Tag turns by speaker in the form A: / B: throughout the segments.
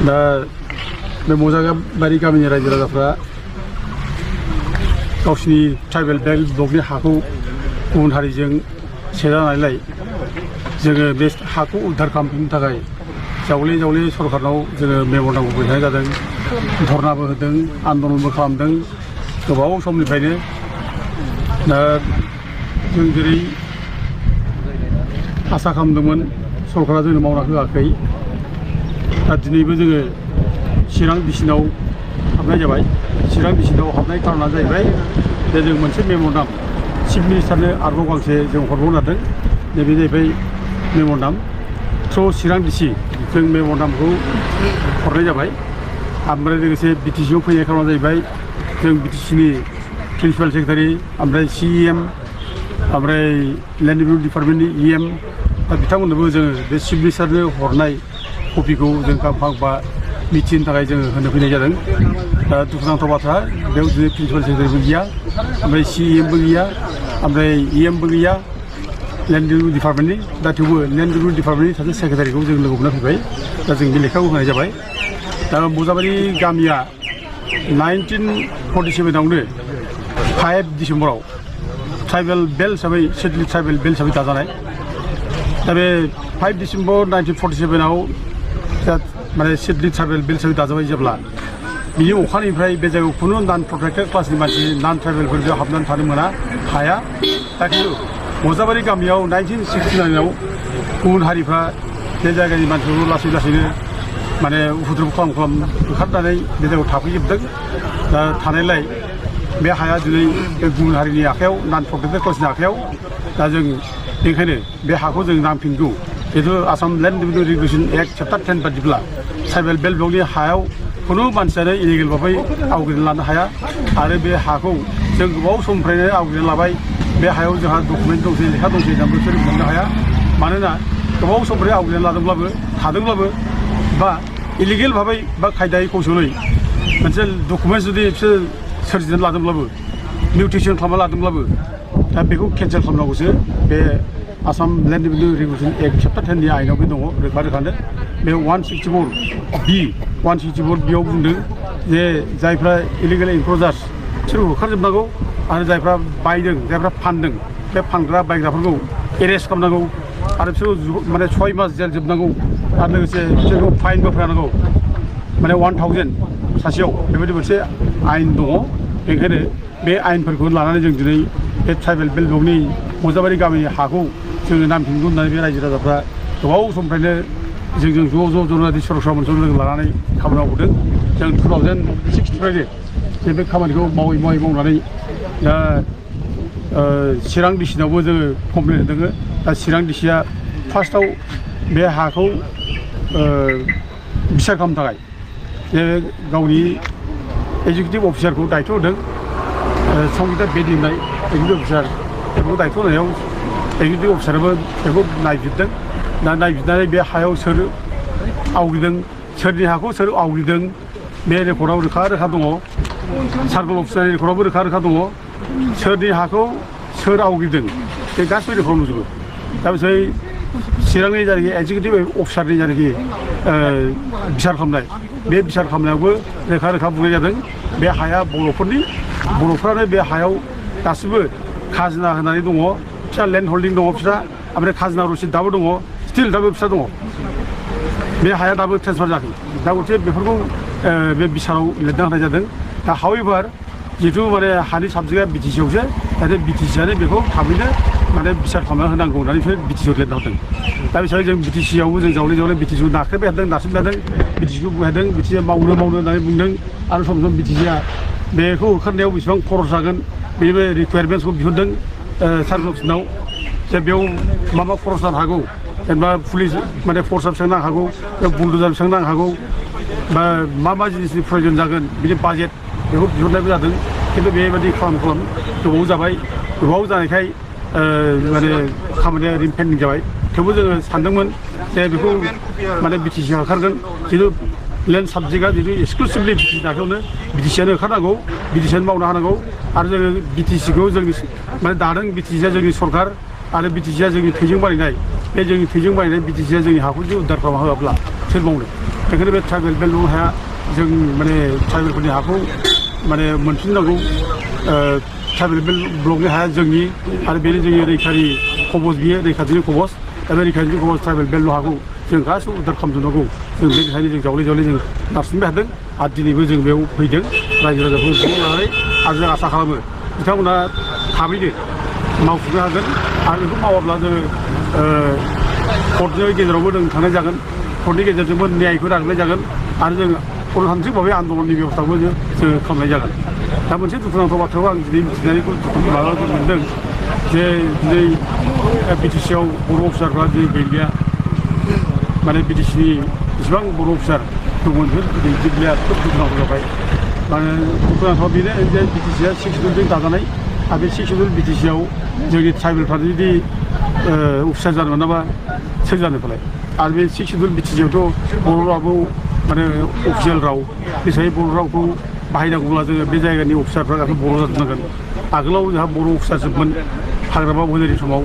A: दा बे मजाबारि गामिनि रायजो राजाफ्रा गावसिनि ट्राइबेल बेल्ट ब्लकनि हाखौ गुबुन हारिजों सेजानायलाय जोङो बे हाखौ उद्धार खालामफिननो थाखाय जावले जावले सरकारनाव जोङो मेम'रेन्डामखौ हैनाय जादों, धरनाबो होदों, आन्दलनबो खालामदों गोबाव समनिफ्रायनो। दा जों जेरै आसा खालामदोंमोन सरकारा जोंनो मावना होआखै। दा दिनैबो जोङो चिरां डिसिनाव हाबनाय जाबाय। चिरां डिसिनाव हाबनाय कारना जाहैबाय जे जों मोनसे मेम'रेन्डाम चिफ मिनिस्टारनो आरोबाव गांसे जों हरबावनो नागिरदों। नैबे जाहैबाय मेम'रेन्डाम थ्रु चिरां डिसि जों मेम'रेन्डामखौ हरनाय जाबाय। ओमफ्राय लोगोसे बिटिसिआव फैनाय कारना जाहैबाय जों बिटिसिनि प्रिन्सिपाल सेक्रेटारि, ओमफ्राय CEM, ओमफ्राय लेन्ड रिभिनिउ डिपार्टमेन्टनि EM, दा बिथांमोननोबो जोङो बे चिफ मिनिस्टारनो हरनाय कपिखौ जों गांफा मिथिनो थाखाय जोङो होनो फैनाय जादों। दा दुखुनांथाव बाथ्रा, बेयाव दिनै प्रिन्सिपाल सेक्रेटारिबो गैया, ओमफ्राय CEMबो गैया, ओमफ्राय EMबो गैया लेन्ड रिभिनिउ डिपार्टमेन्टनि। दा थेवबो लेन्ड रिभिनिउ डिपार्टमेन्टनि सासे सेक्रेटारिखौ जों लोगो मोनना फैबाय। दा जों बे लेखाखौ होनाय जाबाय। दा मजाबारि गामिया 1947आवनो 5 डिसेम्बराव ट्राइबेल बेल्ट हिसाबै सिडली ट्राइबेल बेल्ट हिसाबै दाजानाय। दा बे 5 डिसेम्बर 1947आव माने सिडली ट्राइबेल बेल्ट हिसाबै दाजाबाय जेब्ला, बिनि अखानिफ्राय बे जायगायाव खुनु नन प्रटेक्टेड क्लासनि मानसि नन ट्राइबेलफोर बेयाव हाबनानै थानो मोना, हाया। दा खिन्थु मजाबारि गामियाव 1969आव गुबुन हारिफ्रा बे जायगानि मानसिफोरखौ लासै लासैनो माने उपद्रब खालाम ओंखारनानै बे जायगायाव थाफैजोबदों। दा थानायलाय बे हाया दिनै बे गुबुन हारिनि आखायाव, नन प्रटेक्टेड क्लासनि आखायाव। दा जों बेनिखायनो बे हाखौ जों नांफिनगौ। जिहेतु Assam land revenue regulation act chapter 10 बादिब्ला ट्राइबेल बेल्ट ब्लकनि हायाव खुनु मानसियानो इलिगेल भाबै आवग्रिना लानो हाया। आरो बे हाखौ जों गोबाव समनिफ्रायनो आवग्रिना लाबाय। बे हायाव जोंहा डकुमेन्ट दंसै, लेखा दंसै, होननानै बिसोर मोननो हाया। मानोना गोबाव समनिफ्राय आवग्रिना लादोंब्लाबो थादोंब्लाबो बा इलिगेल भाबै बा खायदायै कौशलै मोनसे डकुमेन्ट जुदि बिसोर सोरजिनानै लादोंब्लाबो, मिउटेसन खालामना लादोंब्लाबो, दा बेखौ केन्सेल खालामनांगौसो। बे Assam land revenue regulation act chapter 10 नि आयेनाव बे दङ रोखा रोखानो। बे 164 बियाव बुंदों जे जायफ्रा इलिगेल इनक्ल'जार्स बिसोरखौ होखारजोबनांगौ, आरो जायफ्रा बायदों, जायफ्रा फानदों, बे फानग्रा बायग्राफोरखौ एरेस्ट खालामनांगौ, आरो बिसोरखौ माने 6 मास जेल जोबनांगौ, आरो लोगोसे बिसोरखौ फाइनबो फोनांगौ, माने 1000 सासेयाव। बेबायदि मोनसे आयेन दङ। बेनिखायनो बे आयेनफोरखौ लानानै जों दिनै बे ट्राइबेल बेल्ट ब्लकनि मजाबारि गामिनि हाखौ जोङो नामफिनगौ होननानै बे रायजो राजाफ्रा गोबाव समनिफ्रायनो जोंजों ज' जनानै सरासनस्रा मोनसे लोगो लानानै खामानि मावबोदों। जों 2006निफ्रायनो जे बे खामानिखौ मावनानै दा चिरां डिसिनावबो जोङो कमप्लेन होदों। दा चिरां डिसिया फार्स्टआव बे हाखौ बिसार खालामनो थाखाय जे गावनि एक्जिकिउटिभ अफिसारखौ दायथ' होदों। संगिता बेदी होननाय एक्जिकिउटिभ अफिसार, बेखौ दायथ' होनायाव एक्जिकिउटिभ अफिसाराबो बेखौ नायबिजिरदों। दा नायबिजिरनानै बे हायाव सोर आवग्रिदों, सोरनि हाखौ सोर आवग्रिदों, बे रेकर्डआव रोखा रोखा दङ। सार्कल अफिसारनि रेकर्डआवबो रोखा रोखा दङ। सोरनि हाखौ सोर आवग्रिदों बे गासैबो रेकर्डआव नुजोबो। दा बिसोर चिरांनि जायनाखि एक्जिकिउटिभ अफिसारनि जायनाखि बिसार खालामनाय, बे बिसार खालामनायावबो रोखा रोखा बुंनाय जादों बे हाया बर'फ्रानो बे हायाव गासिबो खाजोना होनानै दङ। फिसा लेन्ड हल्डिं दङ फिसा, ओमफ्राय खाजोना रसिद दाबो दङ, स्टिल दाबो फिसा दङ। बे हाया दाबो ट्रेन्सफार जायाखै। दा गथे बेफोरखौ बे बिसाराव लिरना होनाय जादों। दा हावेभार जिहेतु माने हानि साबजेक्टआ बिटिसिआवसो, दा बिटिसिआनो बेखौ थाबैनो माने बिसार खालामना होनांगौ होननानै बिसोर बिटिसिआव लिरना होदों। दा बिसोर जों बिटिसिआवबो जों जावले बिटिसिखौ नाख्रेबबाय थादों, नारसिनबाय थादों, बिटिसिखौ बुंदों बिटिसिआ मावनो होननानै बुंदों। आरो सम सम बिटिसिआ बेखौ होखारनायाव बेसेबां खरस जागोन बेबो रिकुवारमेन्टसखौ बिहरदों सार्कल अफिसनाव, जे बेयाव मा खरस जानो हागौ, जेनेबा पुलिस माने फर्सआ बेसेबां नांनो हागौ, बुलडुजार बेसेबां नांनो हागौ, बा मा जिनिसनि प्रयजन जागोन बिनि बाजेट बेखौ बिहरनायबो जादों। खिन्थु बेबायदि खालाम गोबाव जाबाय। गोबाव जानायखाय माने खामानिया ओरैनो पेन्डिं जाबाय। थेवबो जोङो सानदोंमोन जे बेखौ माने बिटिसि होखारगोन। जितु लेन्ड साबजेक्टआ जितु एक्सक्लुसिभलि बिटिसिनि आखायावनो, बिटिसिआनो होखारनांगौ, बिटिसिआनो मावनो हानांगौ। आरो जोङो बिटिसिखौ जोंनि माने दादों, बिटिसिआ जोंनि सरकार, आरो बिटिसिआ जोंनि थैजों बानायनाय, बे जोंनि थैजों बानायनाय बिटिसिआ जोंनि हाखौ जुदि उद्धार खालामना होआब्ला सोर मावनो। बेखायनो बे ट्राइबेल बेल' हाया जों माने ट्राइबेलफोरनि हाखौ माने मोनफिननांगौ ट्राइबेल ब्लकनि हाया जोंनि आरो बेनो जोंनि रैखारि खबस बियो रैखाथिनि खबस दा बे रैखाथिनि खबस ट्राइबेल बेल' हाखौ जों गासिबो उद्धार खालामजोबनांगौ जों बेनिखायनो जों जावले जावले जों नारसिनबाय थादों आरो दिनैबो जों बेयाव फैदों रायजो राजाखौ ज' लानानै आरो जों आसा खालामो बिथांमोना थाबैनो मावफुंनो हागोन आरो बेखौ मावाब्ला जोङो कर्टनि गेजेरावबो जों थांनाय जागोन कर्टनि गेजेरजोंबो न्यायखौ नागिरनाय जागोन आरो जों गणतान्त्रिकभावे आन्दलननि बेबस्थाखौबो जोङो खालामनाय जागोन दा मोनसे दुखुनांथाव बाथ्राखौ आं दिनै मिथिनायखौ माबा मोनदों जे दिनै बिटिसिआव बर' अफिसारफ्रा दिनै गैलिया माने बिटिसिनि जेसेबां बर' अफिसार दंमोन दिनै गैलिया खोब दुखुनांथाव जाबाय माने दुखुनांथाव बेनो जे बिटिसिआ 6 सिडिउलजों दाजानाय आरो बे 6 सिडिउल बिटिसिआव जोंनि ट्राइबेलफ्रा जुदि अफिसार जानो मोनाबा सोर जानो फालाय आरो बे 6 सिडिउल बिटिसिआवथ' बर' रावआबो माने अफिसियेल राव हिसाबै बर' रावखौ बाहायनांगौब्ला जोङो बे जायगानि अफिसारफ्रा गासैबो बर' जाजोबनांगोन आगोलाव जोंहा बर' अफिसारजोबमोन हाग्रा मावहोनायनि समाव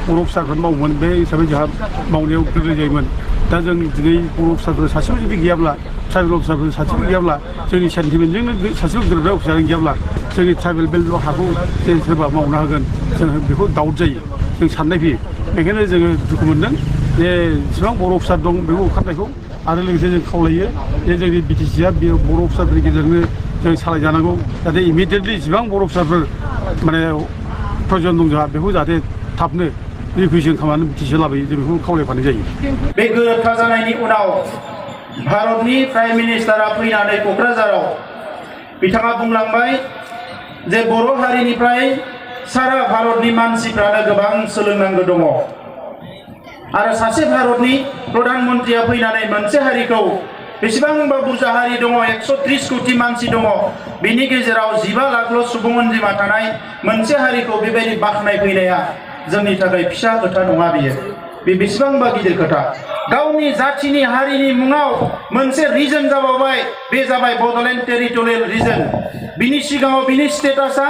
A: बर' अफिसारफोर मावोमोन बे हिसाबै जोंहा मावनायाव गोरलै जायोमोन दा जों दिनै बर' अफिसारफोर सासेबो जुदि गैयाब्ला ट्राइबेल अफिसारफोर सासेबो गैयाब्ला जोंनि सेन्टिमेन्टजोंनो सासेबो गोरोबनाय अफिसार गैयाब्ला जोंनि ट्राइबेल बेल' हाखौ जे सोरबा मावनो हागोन जों बेखौ दाउट जायो जों साननाय फैयो बेखायनो जोङो दुखु मोनदों जे जेसेबां बर' अफिसार दं बेखौ ओंखारनायखौ आरो लोगोसे जों खावलायो जे जोंनि बिटिसिआ बे बर' अफिसारफोरनि गेजेरजोंनो जों सालायजानांगौ जाहाथे इमिडियेटलि जेसेबां बर' अफिसारफोर माने प्रयजन दं जोंहा बेखौ जाहाथे थाबनो रिकुइसन खालामनानै बिटिसिआव लाबोयो जों बेखौ खावलायफानाय जायो
B: बे गोरोबथा जानायनि उनाव भारतनि प्राइम मिनिस्टारा फैनानै क'क्राझाराव बिथाङा बुंलांबाय जे बर' हारिनिफ्राय सारा भारतनि मानसिफ्रानो गोबां सोलोंनांगौ दङ आरो सासे भारतनि प्रधान मन्त्रिया फैनानै मोनसे हारिखौ बेसेबांबा बुरजा हारि दङ 130 कोटि मानसि दङ बिनि गेजेराव 15 लाखल' सुबुं अनजिमा थानाय मोनसे हारिखौ बेबायदि बाख्नाय फैनाया जोंनि थाखाय फिसा खोथा नङा बियो बे बेसेबांबा गिदिर खोथा गावनि जाथिनि हारिनि मुङाव मोनसे रिजन जाबावबाय बे जाबाय बड'लेण्ड टेरिटरियेल रिजन बिनि सिगाङाव बिनि स्टेटासा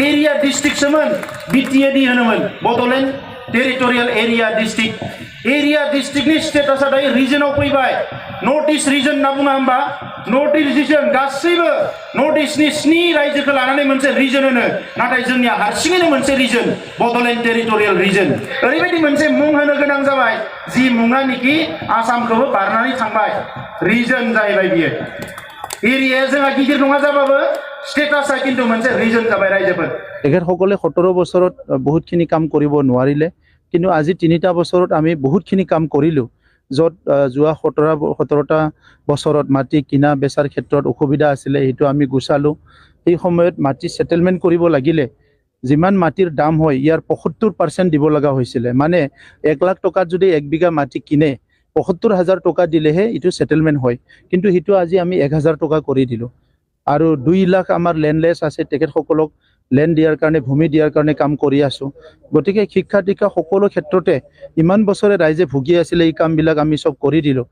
B: एरिया डिस्ट्रिक्टसोमोन बिटिएडि होनोमोन बड'लेण्ड टेरिटरियेल एरिया डिस्ट्रिक्टनि स्टेटासा दायो रिजनाव फैबाय नर्थ इस्ट रिजन होनना बुङा होमबा नर्थ इस्ट रिजन गासैबो नर्थ इस्टनि 7 रायजोखौ लानानै मोनसे रिजन होनो नाथाय जोंनिया हारसिङैनो मोनसे रिजन बड'लेण्ड टेरिटरियेल रिजन ओरैबायदि मोनसे मुं होनो गोनां जाबाय जि मुङानिखि आसामखौबो बारनानै थांबाय रिजन जाहैबाय बियो एरियाया जोंहा गिदिर नङा जाबाबो स्टेटासा किन्तु मोनसे रिजन जाबाय रायजोफोर
C: তেখেতসকলে 17 বছৰত বহুতখিনি কাম কৰিব নোৱাৰিলে কিন্তু আজি 3টা বছৰত আমি বহুতখিনি কাম কৰিলোঁ য'ত যোৱা 17টা বছৰত মাটি কিনা বেচাৰ ক্ষেত্ৰত অসুবিধা আছিলে সেইটো আমি গুচালোঁ এই সময়ত মাটি সেটেলমেন্ট কৰিব লাগিলে যিমান মাটিৰ দাম হয় ইয়াৰ 75% দিব লগা হৈছিলে মানে 1 লাখ টকাত যদি 1 বিঘা মাটি কিনে ৭৫,০০০ টকা দিলেহে ইটো সেটেলমেন্ট হয় কিন্তু হিটো আজি আমি 1000 টকা কৰি দিলোঁ আৰু 2 লাখ আমাৰ ল্যান্ডলেস আছে তেখেতসকলক ল্যান্ড দিয়াৰ কাৰণে ভূমি দিয়াৰ কাৰণে কাম কৰি আছো গতিকে শিক্ষা দীক্ষা সকলো ক্ষেত্ৰতে ইমান বছৰে ৰাইজে ভুগি আছিল এই কামবিলাক আমি সব কৰি দিলোঁ